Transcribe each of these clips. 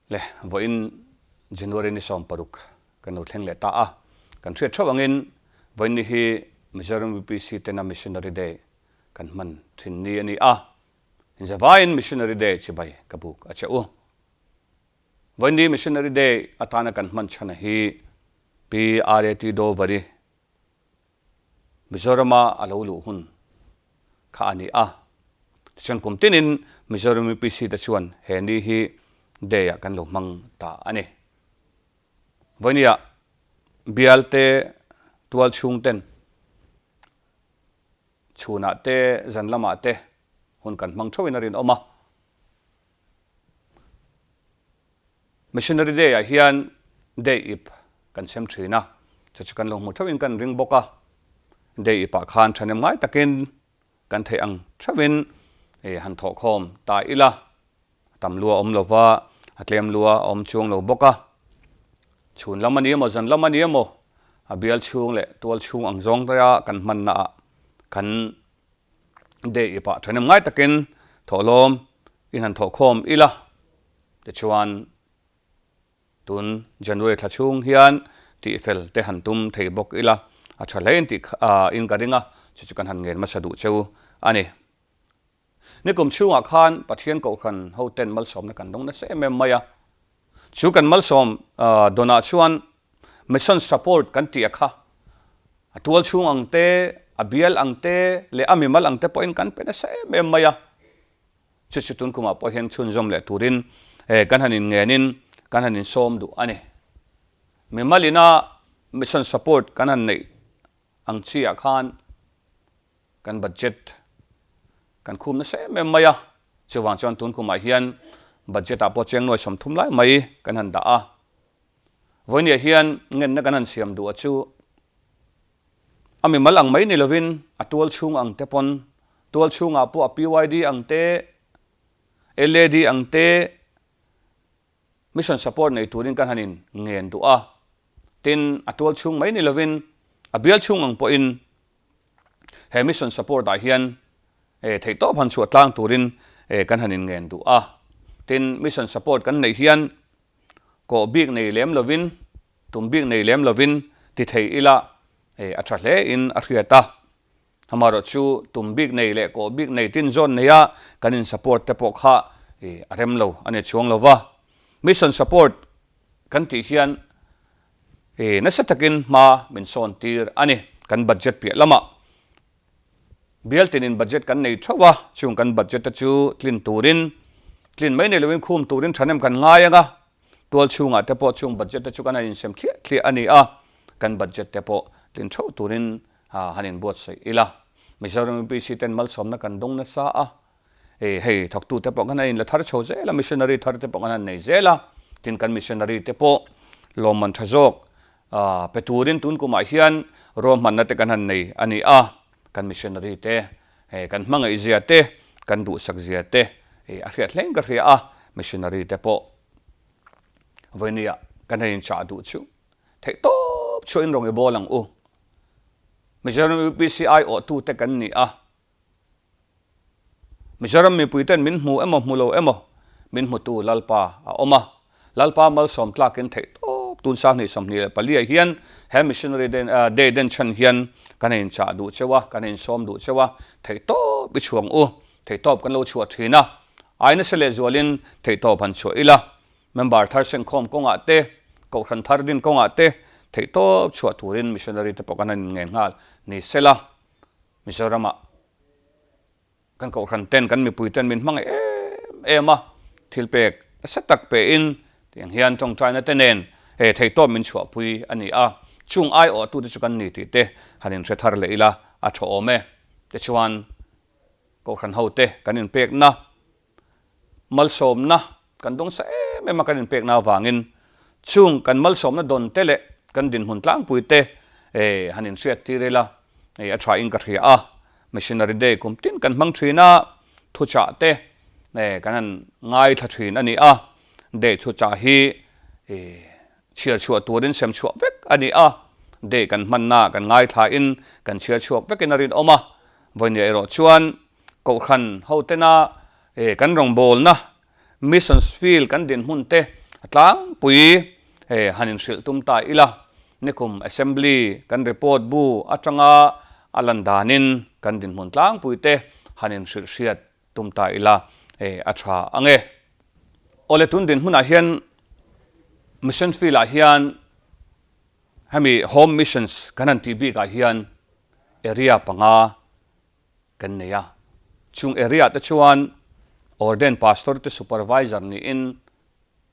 Le, vawiin January ni 16 kan lo thleng leh ta a, kan hriat theuh angin vawiin ni hi Mizoram UPC tena Missionary Day kan hman thin ni a ni a, inzavaiin Missionary Day chibai ka buk a che u. Vawiin ni Missionary Day atana kan hman chhana hi Pi RAT Dover-i Mizorama a lo luh hun kha a ni a. Tichuan kum tinin Mizoram UPC te chuan he ni hi day ah kan lo hmang ta a ni. Vawinia bial te tual chhung ten chhunah te zan lamah te hun kan hmang theuhin a rinawm a. Missionary Day ah hian Day ip kan sem thin a, chu chu kan lo hmu theuhin kan ring bawk a. Day ip ah khan thahnem ngai takin kan theih ang theuhin han thawhkhawm ta ila, a tam lua a awm lova, a tlem lua a awm chuang lo bawk a. Chhun lam a ni emaw zan lam a ni emaw a bial chhung leh tual chhung ang zawng daia kan hmanna ah kan Day ip ah thahnem ngai takin thawhlawm in han thawhkhawm ila. Tichuan, tun January thla chhung hian tihfel te han tum thei bawk ila, a tha hle in tih in ka ring a, chu chu kan han ngen hmasa duh cheu a ni. Nikum chhungah khan Pathian Kohhran hoten malsawmna kan dawng nasa em em mai a, chu kan malsawm dawnah chuan Mission support kan tih a kha a tual chhung ang te, a bial ang te leh a mimal ang te pawhin kan pe nasa em em mai a. Chu chu tun kumah pawh hian chhunzawm leh turin kan han inngenin kan han insawm duh a ni. Mimalina mission support kan han neih ang chiah khan kan budget kan khum nasa em em mai a, chuvang chuan tun kumah hian budget ah pawh cheng nuai 30 lai mai kan han dah a. Vawinia hian ngenna kan han siam duh a chu A mimal ang mai ni lovin a tual chhung ang te pawn, tual chhungah pawh a PYD ang te, LAD ang te mission support nei turin kan han in ngen duh a. Tin, a tual chhung mai ni lovin a bial chhung ang pawhin he mission support ah hian theihtawp han chhuah tlang turin kan han in ngen duh a. Tin, mission support kan neih hian kawh bik nei lem lovin, tum bik nei lem lovin ti thei ila a tha hle in a hriat a. Amaherawh chu tum bik nei leh kawh bik nei tin zawn neia kan in support te pawh kha a rem lo a ni chuang lo va. Mission support kan tih hian nasa takin hma min sawn tir a ni kan budget piah lamah. Bial tinin budget kan nei theuh a, chung kan budget te chu tlin turin, tlin mai nei loin khum turin thahnem kan ngai ang a, tual chhungah te pawh chung budget te chu kan han insem thliah thliah a ni a, kan budget te pawh tlin theuh turin han inbuatsaih ila. Mizoram UPC ten malsawmna kan dawng nasa a, hei thawktu te pawh kan han inla thar chho zel a, missionary thar te pawh kan han nei zel a, tin kan missionary te pawh lawmman tha zawk Pe turin tun kumah hian ruahmanna te kan han nei a ni a, kan missionary te, kan hmangaihzia te, kan duhsakzia te a hriat hleng ka hria a, missionary te pawh vawinia kan han inchah duh chu theih tawp chhuahin rawn i bawl ang u. Mizoram UPC aiawhtute kan ni a, Mizoram mipuiten min hmu emaw hmu lo emaw min hmutu Lalpa a awm a, Lalpa malsawm tlakin theih tawp tun 2024 ah hian he Missionary Day den chhan hian kan han inchah duh cheu a, kan han insawm duh cheu a, theih tawp i chhuang u, theih tawp kan lo chhuah thin a, ai nasa lehzualin theih tawp han chhuah ila, member thar sengkhawm kawngah te, kohhran thar din kawngah te theih tawp chhuah turin Missionary te pawh kan han inngen nghal ni sela. Mizoramah kan kohhran ten kan mipui ten min hmangaih em em a, thil pek nasa tak pein tiang hian tawngtaina te nen he theihtawp min chhuahpui a ni a, chung aiawhtute chu kan ni tih te han inhre thar leh ila a tha awm e. Tichuan kohhran hote kan inpekna Malsawmna kan dawng sa em em a kan inpekna avangin chung kan malsawmna dawn te leh kan dinhmun tlangpui te han inhriat tir ila a tha in ka hria a. Missionary Day kum tin kan hmang thin a, thuchah te kan han ngaithla thin a ni a. Day thuchah hi chhiar chhuah turin sem chhuah vek a ni a. Day kan hmanna kan ngaithla in kan chhiar chhuak vekin a rinawm a. Vawinia erawh chuan Kohhran hotena kan rawngbawlna, missions field kan dinhmun te A tlangpui he han inhrilh tum ta ila, nikum Assembly kan report bu atanga a lan danin kan dinhmun tlangpui te han inhrilh hriat tum ta ila a tha ang e. Awle tun dinhmunah hian Mission Field ah hian hemi Home Missions kan han tih bikah hian area panga kan nei a. Chung area te chuan Ordained Pastor te Supervisor niin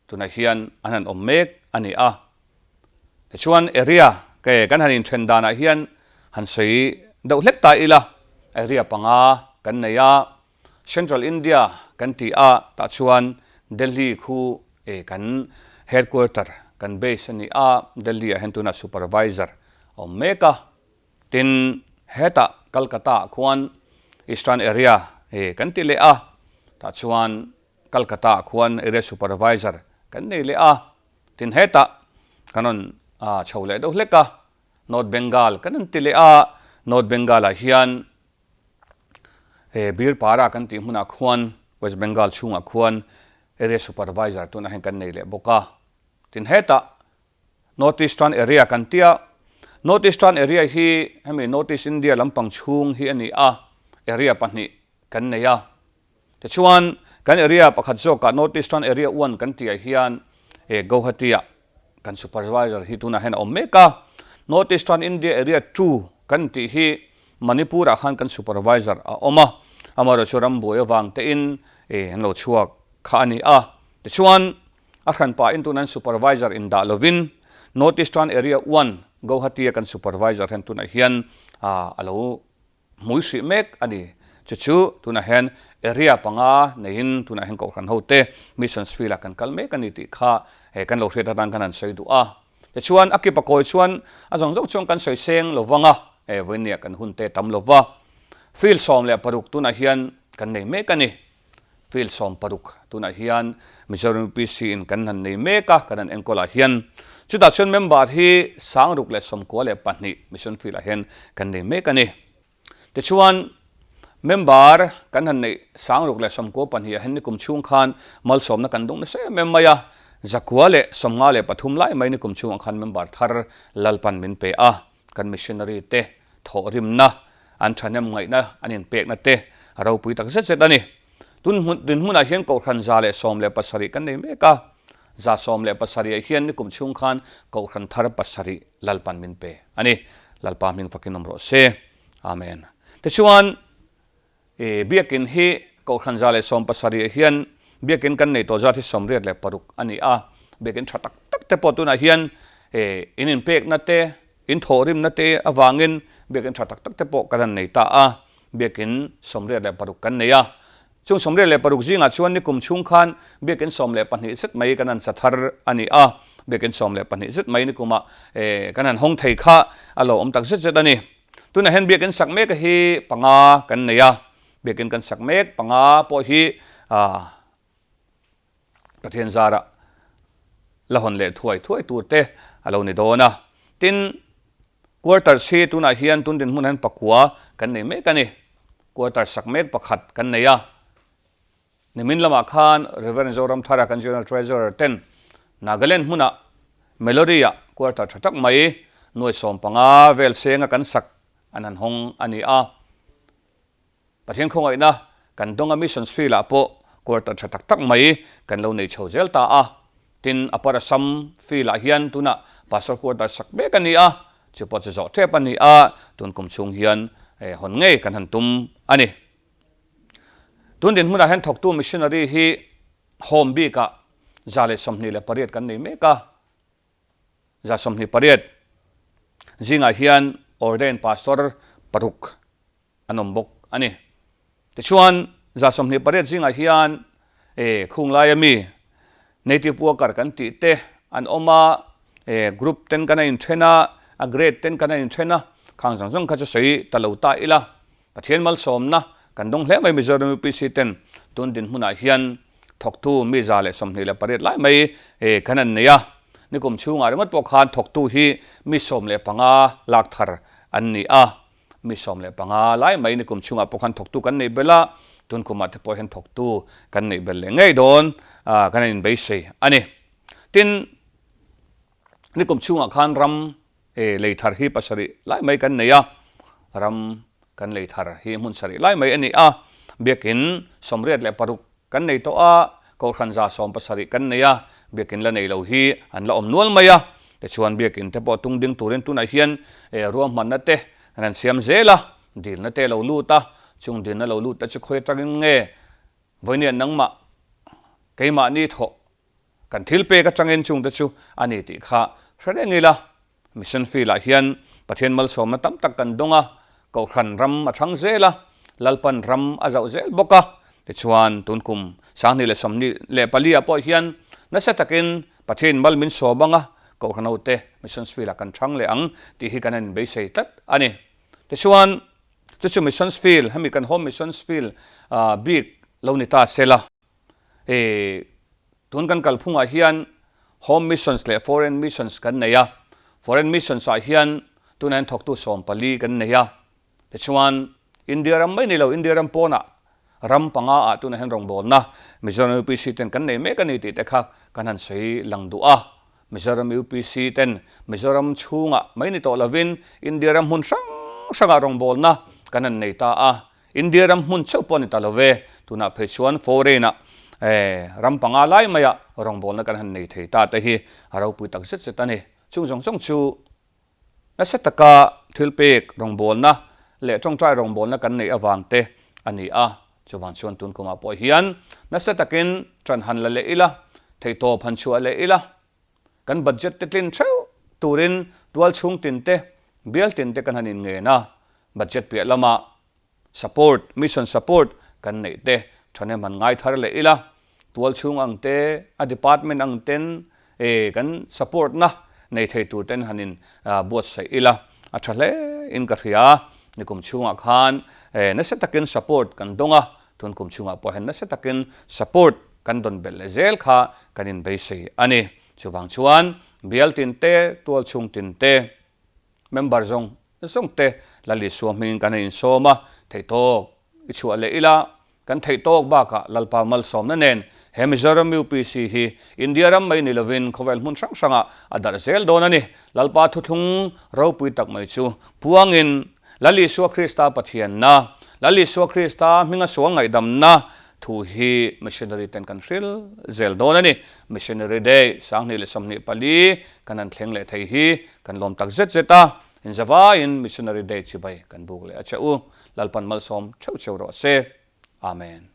Tunah hian an han awm mek a ni a. Tichuan area ke kan han inthen danah hian han sawi deuh hlek ta ila, area panga kan nei a, Central India kan ti a, tah chuan Delhi khu e kan headquarter kan base a ni a, Delhi ah hian tunah supervisor a awm mek a. Tin, hetah Calcutta ah khuan Eastern area e kan ti leh a, tah chuan Calcutta ah khuan area supervisor kan nei leh a, tin hetah kan rawn chho leh deuh hlek a, North Bengal kan rawn ti leh a, North Bengal ah hian Birpara kan tih hmunah khuan West Bengal chhungah khuan area supervisor tunah hian kan nei leh bawk a, tin hetah North Eastern area kan tia, North Eastern area hi hemi North East India lampang chhung hi a ni a, area pahnih kan nei a. Tichuan, kan area pakhat zawkah North Eastern Area One kan tihah hian eh Guwahati-ah kan supervisor hi tunah hian a awm mek a. North Eastern India Area Two kan tih hi Manipur-ah khan kan supervisor a awm a, amaherawhchu rambuai avang tein eh an lo chhuak kha a ni a. Tichuan, a hranpahin tunah hian supervisor indah lovin North Eastern Area One Guwahati-a kan supervisor hian tunah hian a lo Hmui hrih mek a ni. Chu chu tunah hian area panga neiin tunah hian Kohhran hote Missions Field ah kan kal mek a ni tih kha kan lo hriat atan kan han sawi duh a. Tichuan a kipa kawi chuan a zawng zawng chuan kan sawi seng lo vang a, vawinia kan hun te tam lo va. Field 16 tunah hian kan nei mek a ni. Field 16 tunah hian Mizoram UPC in kan han nei mek a, kan han enkawl ah hian. Chutah chuan member hi 692 Mission Field ah hian kan nei mek a ni. Tichuan member kan han neih 692 ah hian nikum chhung khan malsawmna kan dawng nasa em em mai a, 153 lai mai nikum chhungah khan member thar Lalpan min pe a. Kan missionary te thawhrimna, an thahnem ngaihna, an inpekna te a ropui tak zet zet a ni. Tun hmun dinhmunah hian Kohhran 117 kan nei mek a, 117 ah hian nikum chhung khan Kohhran thar pasarih Lalpan min pe a ni. Lalpa hming fakin awm rawh se. Amen. Tichuan. I biakin hi Kohhran 117 ah hian biakin kan nei tawh zat hi 86 a ni a, biakin tha tak tak te pawh tunah hian in inpekna te, in thawhrimna te avangin biakin tha tak tak te pawh kan han nei ta a, biakin 86 kan nei a. Chung 86 zingah chuan nikum chhung khan biakin 12 zet mai kan han sa thar a ni a, biakin 12 zet mai nikumah kan han hawng thei kha a lo awm tak zet zet a ni. Tunah hian biakin sak mek hi panga kan nei a, biakin kan sak mek panga pawh hi Pathian zarah la hawn leh thuai thuai tur te a lo ni dawn a. Tin, quarters hi tunah hian tun dinhmunah hian pakua kan nei mek a ni. Quarters sak mek pakhat kan nei a. Nimin lamah khan Rev. Zoramthara kan General Treasurer ten Nagaland hmunah Melody-ah quarter tha tak mai nuai 15 vel senga kan sak an han hawng a ni a. Pathian khawngaihna kan dawnga Missions Field-ah pawh quarter tha tak tak mai kan lo nei chho zel ta a. Tin, Upper Assam Field-ah hian tunah Pastor quarter sak mek a ni a, chu pawh chu zawh tep a ni a, tun kum chhung hian hawn ngei kan han tum a ni. Tun dinhmunah hian thawktu missionary hi home bikah 128 kan nei mek a, 128 zingah hian ordained pastor paruk an awm bawk a ni. Tichuan 128 zingah hian khung laia mi native worker kan tih te an awm a, group ten kan a inthen a, a grade ten kan a inthen a, khang zawng zawng kha chu sawi ta lo ta ila. Pathian malsawmna kan dawng hle mai Mizoram UPC ten tun dinhmunah hian thawktu mi 128 lai mai kan an nei a, nikum chhungah ringawt pawh khan thawktu hi mi 15 lak thar an ni a, mi 15 lai mai nikum chhungah pawh khan thawktu kan neih belh a, tun kumah te pawh hian thawktu kan neih belh leh ngei dawn kan an inbeisei a ni. Tin, nikum chhungah khan ram lei thar hi pasarih lai mai kan nei a, ram kan lei thar hi hmun sarih lai mai a ni a, biakin 86 kan nei tawh a, Kohhran 70 kan nei a, biakin la nei lo hi an la awm nual mai a, tichuan biakin te pawh tung ding turin tunah hian ruahmanna te an han siam zel a, dilna te a lo lut a, chung dilna lo lut te chu khawi atangin nge vawinia nangmah keimahni thawh Kan thil pek atangin chungte chu a ni tih kha hre reng ila, Mission Field-ah hian Pathian malsawmna tam tak kan dawng a, Kohhran ram a thang zel a, Lalpan ram a zauh zel bawk a. Tichuan, tun kum 2024 ah pawh hian nasa takin Pathian mal min sawm ang a, Kohhran hote Mission Field-ah kan thang leh ang tih hi kan han inbeisei tlat a ni. Tichuan, chu chu Mission Field, hemi kan Home Mission Field bik lo ni ta se la. E, tun kan kalphungah hian Home Missions leh Foreign Missions kan nei a. Foreign Missions ah hian tunah hian thawktu 14 kan nei a. Tichuan, India ram mai ni lo, India ram pawnah ram panga ah tunah hian rawngbawlna Mizoram UPC ten kan nei mek a ni tih te kha kan han sawi lang duh a. Mizoram UPC ten Mizoram chhungah mai ni tawh lovin India ram hmun hrang hrangah rawngbawlna kan han nei ta a. India ram hmun chauh pawh a ni ta lo ve, tunah phei chuan foreign-ah ram panga lai maiah rawngbawlna kan han nei thei ta te hi a ropui tak zet zet a ni. Chung zawng zawng chu nasa taka thil pek rawngbawlna leh tawngtai rawngbawlna kan neih avang te a ni a, chuvang chuan tun kumah pawh hian nasa takin ṭan han la leh ila, theihtawp han chhuah leh ila, kan budget te tlin theuh turin tualchhung tin te, bial tin te kan han inngen a, budget piah lama support, mission support kan neih te thahnem han ngai thar leh ila, tualchhung ang te, a department ang ten e kan support na nei thei tur ten han in buatsaih ila a tha hle in ka hria. Nikum chhungah khan e nasa takin support kan dawng a, tun kum chhungah pawh hian nasa takin support kan dawn belh leh zel kha kan inbeisei a ni. Chuvang chuan bial tin te, tualchhung tin te, member zawng zawng te Lal Isua hmingin kan insawm a, theihtawk i chhuah leh ila, kan theihtawk bakah Lalpa malsawmna nen he Mizoram UPC hi India ram mai ni lovin khawvel hmun hrang hrangah a darh zel dawn a ni. Lalpa thuthlung ropui tak mai chu puangin Lal Isua Krista Pathianna, Lal Isua Krista hminga sual ngaihdamna thu hi Missionary ten kan hril zel dawn a ni. Missionary Day 2024 kan han thleng leh thei hi kan lawm tak zet zet a, inzavaiin Missionary Day chibai kan buk leh a che u. Lalpan malsawm theuh cheu rawh se. Amen.